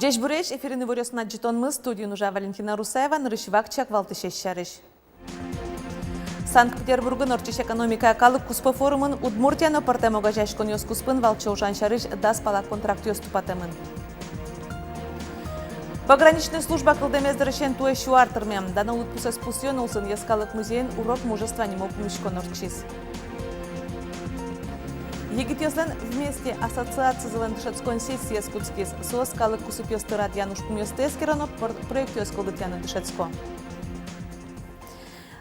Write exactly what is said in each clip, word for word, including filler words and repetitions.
Ӟечбуресь! Эфирын «Иворъёс» но ӝытонмы, студиын ужа Валентина Русаева. Нырысь вакчияк валтӥсез сярысь. Санкт-Петербургын ортчись экономикая калык куспо форумын Удмуртия но пӧртэм огазеяськонъёс куспын валче ужан сярысь дас пала контрактъёс тупатэмын. Пограничной служба кылдэмез дырысен туэ сю ар тырмем. Дано лыдпусэз пусъён улсын Йӧскалык музейын «Урок мужества» нимо пумиськон ортчиз. Егитъёслэн «Вместе» ассоциацизылэн дышетскон сессиез кутскиз. Соос калык кусыпъёсты радъян ужпумъёсты эскеро но пр-, проектъёс кылдытъяны дышетско.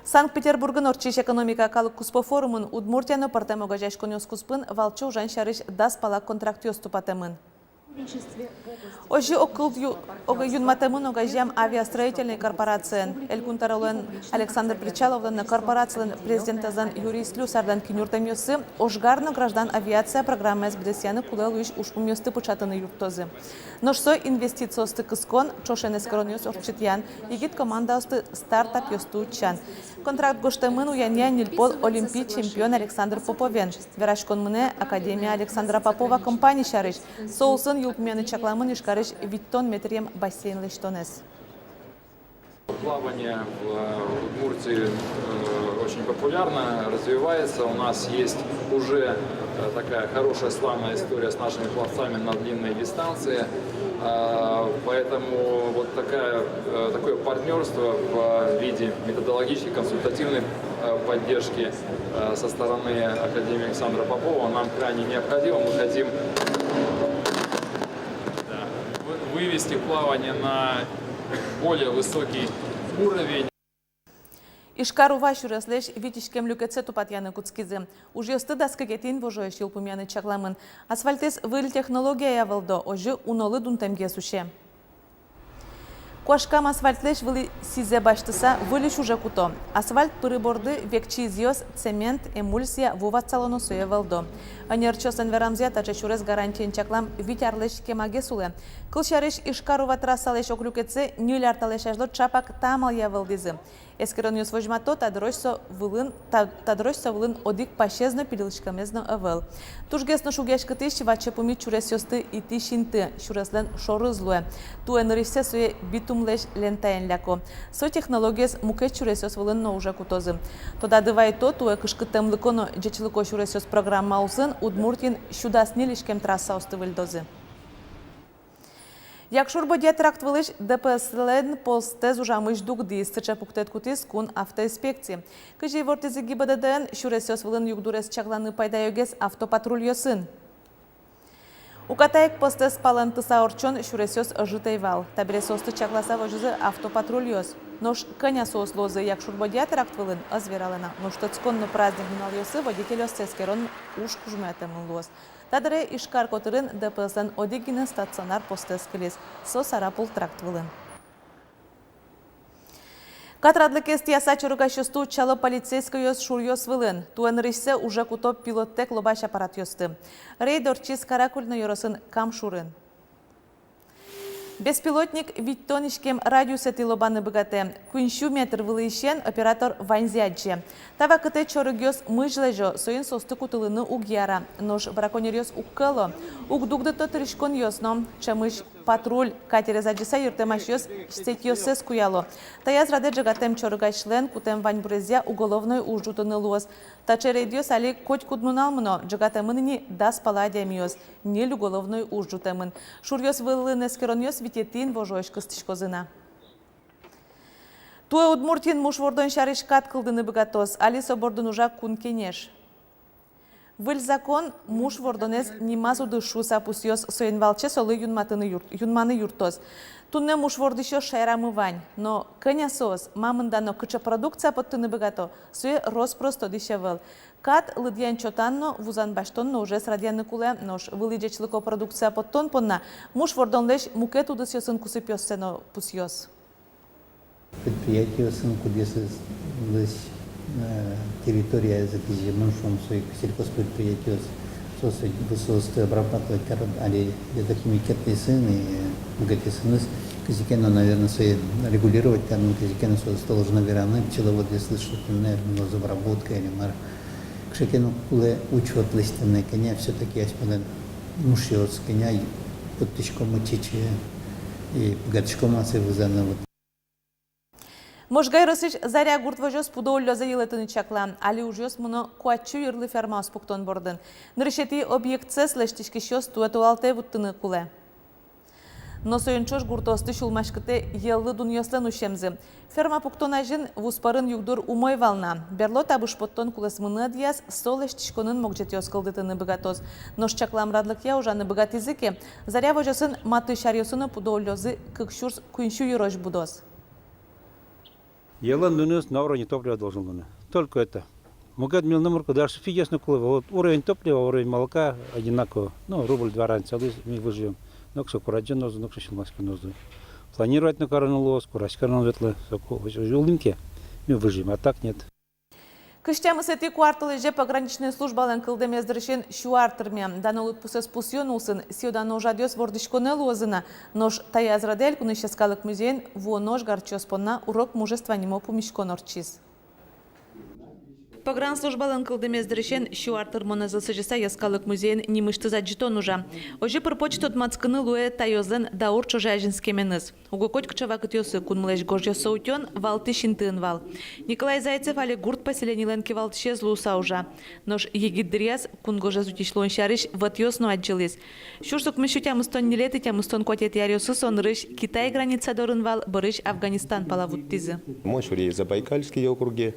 Санкт-Петербургын ортчись экономикая калык куспо форумын Удмуртия но пӧртэм огазеяськонъёс куспын валче ужан сярысь дас пала контрактъёс тупатэмын. Озьы огкыл ю-, ог-, юнматэмын огазеям авиастроительной корпорациен. Элькун тӧролэн Александр Бречаловлэн но корпорацилэн президентэзлэн Юрий Слюсарьлэн кинюртэмъёссы ожгар но граждан авиация программаез быдэсъяны кулэ луись ужпумъёсты пыӵатыны юрттозы. Нош со инвестициосты кыскон, ӵошен эскеронъёс ортчытъян, егит командаосты, стартапъёсты утчан. Контракт гожтэмын уянъя ньыль пол олимпи чемпион Александр Поповен. Вераськон мынэ «Академия Александра Попова» компани сярысь. Со улсын йылпумъяны чакламын Ижкарысь витьтон метръем бассейн лэсьтонэз. Плавание в Удмуртии, э, очень популярно, развивается. У нас есть уже, э, такая хорошая, славная история с нашими пловцами на длинной дистанции. А, поэтому вот такая, э, такое партнёрство в виде методологической, консультативной, э, поддержки, э, со стороны Академии Александра Попова нам крайне необходимо. Мы хотим, да, вы-, вывести плавание на более высокий уровень. Ижкар-Ува сюреслэсь вить иськем люкетсэ тупатъяны кутскизы. Ужъёсты дас кыкетӥ инвожоысь йылпумъяны чакламын. Асфальтэз выль технологияя вӧлдо, озьы унолы дунтэмгес усе. Куашкам асфальтлэсь вылӥ сӥзэ басьтыса, выльысь уже куто. Асфальт пыры борды векчи изъёс, цемент, эмульсия, ву ватсало но сое вӧлдо. Ӧнерчиослэн верамзыя, таӵе сюрес гарантиен чаклам вить арлэсь кемагес улэ. Кылсярысь, Ижкар-Ува трассалэсь ог люкетсэ ньыль ар талэсь азьло ӵапак та амалъя вӧлдӥзы. Эскеронъёс возьмато, та дырозь со вылын, та, та дырозь со вылын одӥг пасез но, пилиськемез но ӧвӧл. Тужгес но шугъяськытӥсь, ваче пумит сюресъёсты итӥсь инты сюреслэн шорыз луэ. Туэ нырысьсэ сое битумлэсь лентаен ляко. Со технологиез мукет сюресъёс вылын но уже кутозы. Тодады вайто, туэ «Кышкыттэмлыко но ӟечлыко сюресъёс» программа улсын Удмуртиын сю дас ньыль иськем трассаосты выльдозы. Якшур-Бӧдья тракт вылысь Д П С-лэн постэз ужамысь дугдӥз. Сыӵе пуктэт кутӥз кун автоинспекци. Кызьы ивортӥзы ГИБДД-ын, сюресъёс вылын югдурез чакланы пайдаёгес автопатрульёсын. Уката ик постэз палэнтыса ортчон сюресъёс ӧжыт ӧй вал. Табере соосты чакласа возизы автопатрульёс. Нош кӧня соос луозы Якшур-Бӧдья тракт вылын, ӧз вералэ на. Нош тӧдскон но праздник нуналъёсы водительёсты эскерон уж кужмоятэмын луоз. Та дыре Ижкар котырын Д П С-лэн одӥг гинэ стационар постэз кылиз. Со Сарапул тракт вылын. Катрадлыкез тӥяса чорыгасьёсты утчало полицейскойёс шуръёс вылын. Туэ нырысьсэ уже куто пилоттэк лобась аппаратъёсты. Рейд ортчиз Каракулино ёросын Кам шурын. Беспилотник витьтон иськем радиусэтӥ лобаны быгатэ. Куинь сю метр вылысен оператор ваньзэ адӟе. Та вакытэ чорыгъёс мызь лэзё, соин соосты кутылыны уг яра. Нош браконьеръёс уг кӧло. Уг дугдыто тыриськонъёс но. Ӵемысь патруль катерез адӟыса, йыртэмасьёс сетьёссэс куяло. Таяз радэ ӝегатэм чорыгасьлэн кутэм ваньбурезъя уголовной уж ӝутыны луоз. Таӵе рейдъёс али котькуд нунал мыно. Ӝегатэмын ини дас пала адямиос. Ньыль уголовной уж ӝутэмын. Шуръёс вылын эскеронъёс витетӥ инвожоысь кыстӥськозы на. Туэ Удмуртиын муш вордон сярысь кат кылдыны быгатоз. Али со бордын ужа Кун Кенеш. Выль закон муш вордонэз нимаз уд ыш шуыса пусъёз, соин валче солы юнматыны юрт-, юнманы юрттоз. Туннэ муш вордӥсьёс шаерамы вань. Но кӧня соос, ма мында но кыӵе продукция поттыны быгато, сое рос-прос тодӥсь ӧвӧл. Кат лыдъян-чотан но, вузан-басьтон но ужез радъяны кулэ. Нош вылӥ ӟечлыко продукция поттон понна муш вордонлэсь мукет удысъёсын кусыпъёссэ но пусъёз. Предприятиосын, кудъёсызлэсь, э, территориязы кызьы мон шуом, со ик сельхозпредприятиос, соос ик, соосты обрабатывать карыны али ветохимикатъёсын и мукетъёсыныз, кызьы ке но, наверно, сое регулировать карыны, кызьы ке но соос должны вераны пчеловодъёслы, что туннэ луоз обработка или мар. Кыӵе ке но кулэ учёт лэсьтыны, кӧня всё-таки асьмелэн мушъёс, кӧня поттӥськомы чечы, И быгатӥськом асьсэ вузаны вот. Можга ёросысь Заря гурт возёс пудо уллёзэ йылэтыны чакла. Али ужъёс мыно куатьсю йырлы фермаос пуктон бордын. Нырысетӥ объектсэс лэсьтӥськисьёс туэ толалтэ вуттыны кулэ. Но соин ӵош гуртоосты сюлмаськытэ йӧллы дунъёслэн усемзы. Ферма пуктон азьын вуз пӧрын югдур умой вал на. Берло табыш поттон кулэсмыны ӧдъяз, со лэсьтӥськонын могӟетъёс кылдытыны быгатоз. Нош чаклам радлыкъя ужаны быгатӥзы ке, Заря возёсын матысь аръёсы но пудо уллёзы кык сюрс куинь сю йырозь будоз. Йӧллэн дунъёсыз на уровне топлива должен луыны. Только это. Мукет милемлы номыр ке, даже субсидиос но кулэ ӧвӧл. Вот уровень топлива, уровень молока одинаково. Ну, рубль-два разница луиз, ми выживём. Нокыӵе курадӟонъёс но, нокыӵе сюлмаськонъёс но. Планировать но кароно луоз, кураськоно но ветлэ. Соку, озьы улӥм ке, ми выживём, а так нет. Кызь тямысэтӥ куартолэзе пограничной службалэн кылдэмез дырысен сю ар тырме. Дано лыдпусэз пусъён улсын сӥё-дано ужрадъёс вордӥськонэ луозы на. Нош таяз радэ элькунысь йӧскалык музейын вуоно ожгарчиос понна «Урок мужества» нимо пумиськон ортчиз. Погранслужбалэн кылдэмез дырысен сю ар тырмонэзлы сӥзьыса йӧскалык музейын нимысьтыз адӟытон ужа. Озьы пыр-поч тодматскыны луэ таёзлэн даур ӵоже азинскеменыз. Уго котькыӵе вакытъёсы кунмылэсь гожъёссэ утён валтӥсь интыын вал. Николай Зайцев али гурт поселенилэн кивалтӥсез луыса ужа. Нош егит дыръяз кунгожез утись луон сярысь вӧтъёс но адӟылӥз. Сюрс укмыс сю тямыстон ньылетӥ-тямыстон куатетӥ аръёсы со нырысь Китай граница дорын вал, бӧрысь Афганистан пала вуттӥзы. Мон сюри Забайкальский округе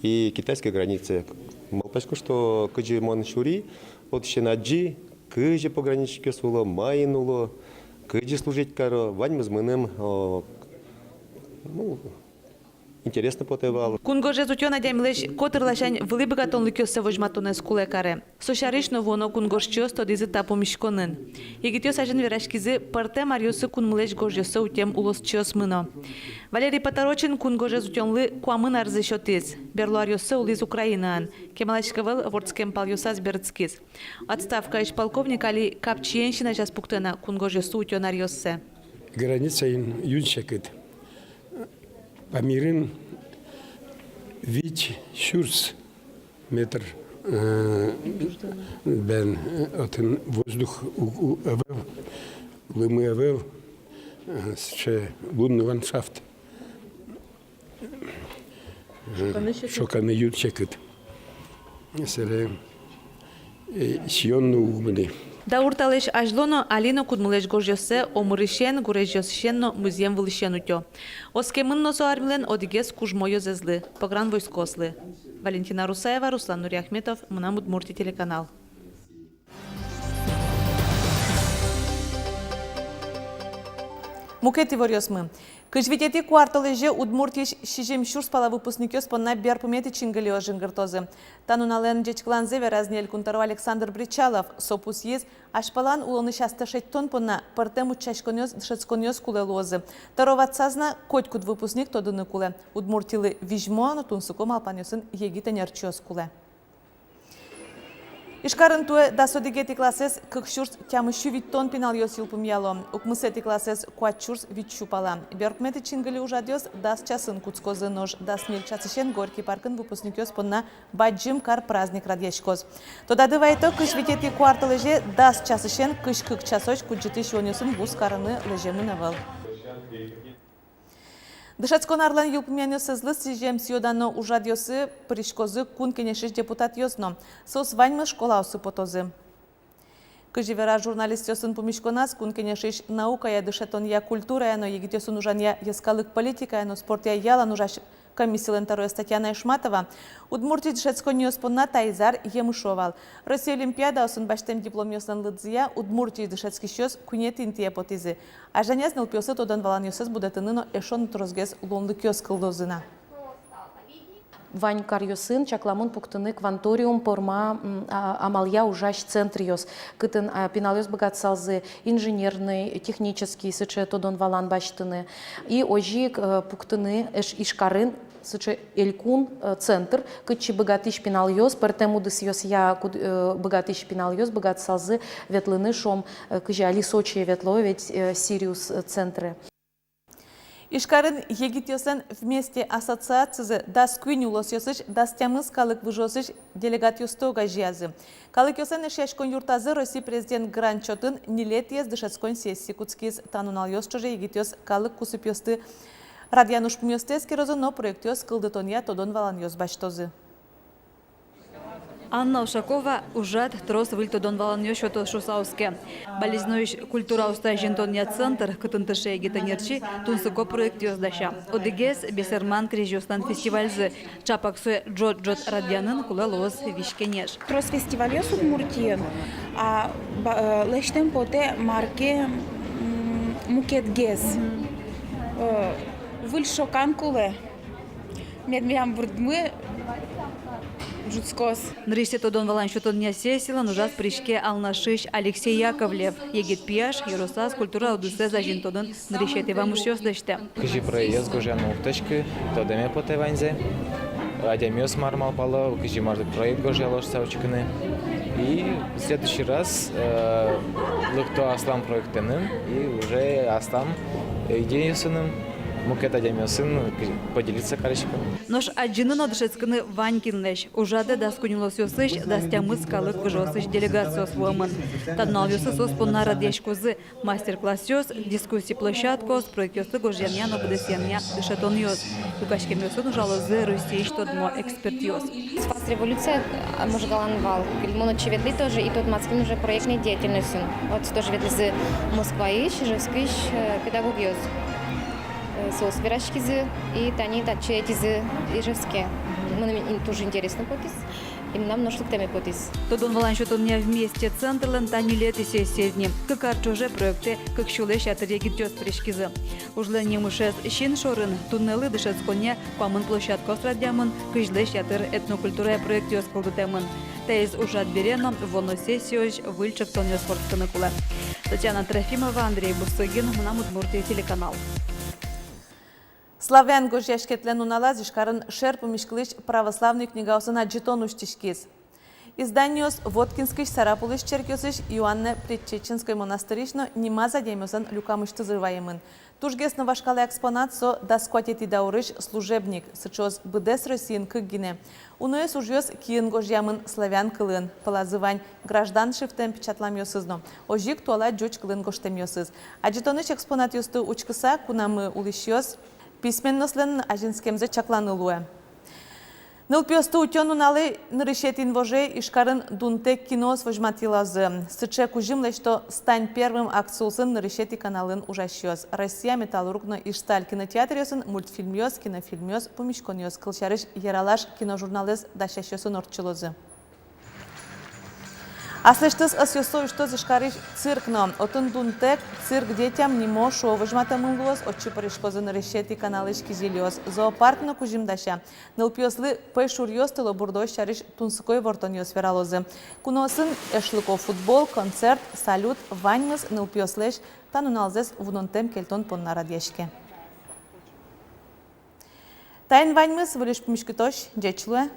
и китайской границе. Малпасько, что кызьы мон сюри, отысен адӟи, кызьы пограничникъёс уло, маин уло, кызьы служить каро, ваньмыз мыным, о, ну, интересно потэ вал. Кунгожез утён адямилэсь котыр ласянь вылӥ быгатонлыкъёссэ возьматонэз кулэ каре. Со сярысь но вуоно кунгожчиос тодӥзы та пумиськонын. Егитъёс азьын вераськизы, пӧртэм аръёсы кунмылэсь гожъёссэ утем улосчиосмы но. Валерий Поторочин кунгожез утёнлы куамын арзэ сётӥз. Берло аръёссэ улӥз Украинаын. Кемалась ке ӧвӧл вордскем палъёсаз берытскиз. Отставкаысь полковник али капчиен син азяз пуктэ на кунгожъёсты утён аръёссэ. Границаын юн секыт. Памирын вить сюрс метр, э, бен, э, отын воздух у-, у-, ӧвӧл, лымы ӧвӧл, э, сыӵе лунный ландшафт. Э, шоканы юн секыт. Шоканы юн секыт. Сэре, э, сиён но уг мыны. Даур талэсь азьло но, али но кунмылэсь гожъёссэ омырысен, гурезьёсысен но музъем вылысен утё. Оскемын но со армилэн одӥгез кужмо ёзэзлы, погранвойскоослы. Валентина Русаева, Руслан Нуриахметов, «Мынам Удмуртие» телеканал. Мукет иворъёсмы. Кызь витетӥ куартолэзе Удмуртиысь сизьым сюрс пала выпускникъёс понна берпуметӥ чингылиос жингыртозы. Та нуналэн ӟечкыланзэ вераз ни Элькун тӧро Александр Бречалов. Со пусйиз, азьпалан улонысь астэ шедьтон понна пӧртэм утчаськонъёс, дышетсконъёс кулэ луозы. Тӧро ватсаз на, котькуд выпускник тодыны кулэ: Удмуртилы визьмо но тунсыко малпанъёсын егит ӧнерчиос кулэ. Ижкарын туэ дас одӥгетӥ классэз кык сюрс тямыс сю витьтон пиналъёс йылпумъяло, укмысэтӥ классэз куать сюрс вить сю пала. Берпуметӥ чингыли ужрадъёс дас часын кутскозы, нош дас ньыль часысен Горький паркын выпускникъёс понна бадӟым кар праздник радъяськоз. Тодады вайытом, кызь витетӥ куартолэзе дас часысен кызь кык часозь кудӟытӥсь юонъёсын вуз карыны лэземын ӧвӧл. Дышетскон арлэн йылпумъянъёсызлы сӥзем сӥё-дано ужрадъёсы пыриськозы Кун Кенешысь депутатъёс но. Соос ваньмыз школаосы потозы. Кызьы вераз журналистъёсын пумиськоназ Кун Кенешысь наукая, дышетонъя, культурая но егитъёсын ужанъя, йӧскалык политикая но спортъя ялан ужась комиссилэн тӧроез Татьяна Ишматова, Удмуртиысь дышетсконниос понна таиз ар емышо вал. Россия олимпиадаосын басьтэм дипломъёслэн лыдзыя Удмуртиысь дышетскисьёс куинетӥ интые потӥзы. Азьланяз нылпиослы тодон-валанъёссэс будэтыны но эшшо но тросгес луонлыкъёс кылдозы на. Вань каръёсын чакламын пуктыны «Кванториум» порма, м, а, амалъя ужась центръёс, кытын, а, пиналъёс быгатысалзы инженерный, технический сыӵе тодон-валан басьтыны. И озьы ик, э, пуктыны эш-, Ижкарын сыӵе элькун, э, центр, кытчы быгатӥсь пиналъёс, пӧртэм удысъёсъя куд-, э, быгатӥсь пиналъёс быгатысалзы ветлыны, шуом, э, кызьы али Сочие ветло ведь, э, «Сириус», э, центры. Ижкарын егитъёслэн «Вместе» ассоциацизы дас куинь улосъёсысь дас тямыс калык выжыосысь делегатъёсты огазеязы. Калыкъёслэн эшъяськон юртазы Россия Президент грант чотын ньылетӥез дышетскон сессия кутскиз. Та нуналъёс ӵоже егитъёс калык кусыпъёсты радъян ужпумъёсты эскерозы но проектъёс кылдытонъя тодон-валанъёс басьтозы. Анна Ушакова ужрад трос выль тодон-валанъёс сётоз шуыса оске. Балезиноысь культура усто азинтонъя центр, кытын тырше егит ӧнерчи, тунсыко проектъёс дася. Одӥгез — бесерман крезьёслэн фестивальзы. Чапак сое ӝот-ӝот радъянын кулэ луоз визь кенеш. Трос фестивальёс Удмуртиын, а ба-, э, лэсьтэм потэ мар ке, м, мукетгес. Э, выль шокан кулэ. Мед милям бурдмы ӝутскоз. Нырысьсэ тодон-валан сётонъя сессиялэн ужаз пыриське Алнашысь Алексей Яковлев. Егит пияш ёросаз культура удысэз азинтонын нырысетӥ вамышъёс лэсьтэ. Кызьы проектъёс гожъяны луытэське, тодэме потэ ваньзэ. Адямиос мар малпало, кызьы мар проект гожъялоз шуыса учкыны. И следующий раз, э, лыкто аслам проекттэным и уже аслам идеяосыным мукет адямиосын поделиться карисько. Нош адӟыны но дышетскыны вань кинлэсь. Ужрадэ дас куинь улосъёсысь дас тямыс калык выжыосысь делегациос вуэмын. Та нуналъёсы соос понна радъяськозы мастер-классъёс, дискуссий площадкаос, проектъёсты гожъянъя но быдэсъянъя дышетонъёс. Люкаськемъёсын ужалозы Россиысь тодмо экспертъёс. Спас революция, а, Можгаын вал. Мон отчы ветлӥ тоже, и тодматским уже проектной деятельностьын. Вот тоже ветлӥзы Москваысь, Ижевскысь, э, педагогъёс. Э, соос вераськизы, и тани татчы ӧтизы Ижевске. Мыным ин-, тоже интересно потӥз. И мынам нош лыктэме потӥз. Тодон-валан сётонъя «Вместе» центрлэн та ньылетӥ сессиез ни. Кык ар ӵоже проектэ кык сюлэсь ятыр егитъёс пыриськизы. Ужлэн нимысез син шорын. Туннэлы дышетсконъя куамын площадкаос радъямын, кызьлэсь ятыр этнокультурая проектъёс кылдытэмын. Таиз ужрад бере но вуоно сессиозь выль ӵектонъёс вордскыны кулэ. Татьяна Трофимова, Андрей Бусыгин, «Мынам Удмуртие» телеканал. Славян гожъяськетлэн нуналаз Ижкарын шер пумиськылӥсь православной книгаосын адӟытон усьтӥськиз. Изданиос Воткинскысь, Сарапулысь черкъёсысь, Иоанне-Предчеченской монастырысь но нимаз адямиослэн люкамысьтызы ваемын. Тужгес но вашкала экспонат — со дас куатетӥ даурысь служебник, сыӵеос быдэс Россиын кык гинэ. Уноез ужъёс киын гожъямын, славян кылын. Пӧлазы вань граждан шрифтэн печатламъёсыз но, озьы ик туала ӟуч кылын гожтэмъёсыз. Адӟытонысь экспонатъёсты учкыса, кунамы улӥсьёс письменнослэн азинскемзэ чакланы луэ. Нылпиосты утён нуналэ нырысетӥ инвожое Ижкарын дунтэк киноос возьматылозы. Сыӵе кузьым лэсьто «Стань первым» акци улсын нырысетӥ каналын ужасьёс. «Россия», «Металлург» но «Ижсталь» кинотеатръёсын мультфильмъёс, кинофильмъёс, пумиськонъёс, кылсярысь, «Ералаш» киножурналэз дасясьёсын ортчылозы. Аслэсьтыз ӧсъёссэ усьтоз Ижкарысь цирк но. Отын дунтэк «Цирк детям» нимо шоу возьматэмын луоз. Отчы пыриськозы нырысетӥ каналысь кизилиос. Зоопарк но кузьым дася. Нылпиослы пӧйшуръёс, тылобурдоос сярысь тунсыко ивортонъёс вералозы. Куноосын эшлыко футбол, концерт, салют — ваньмыз нылпиослэсь та нуналзэс вунонтэм кельтон понна радъяське. Таин ваньмыз. Выльысь пумиськытозь. Ӟеч луэ.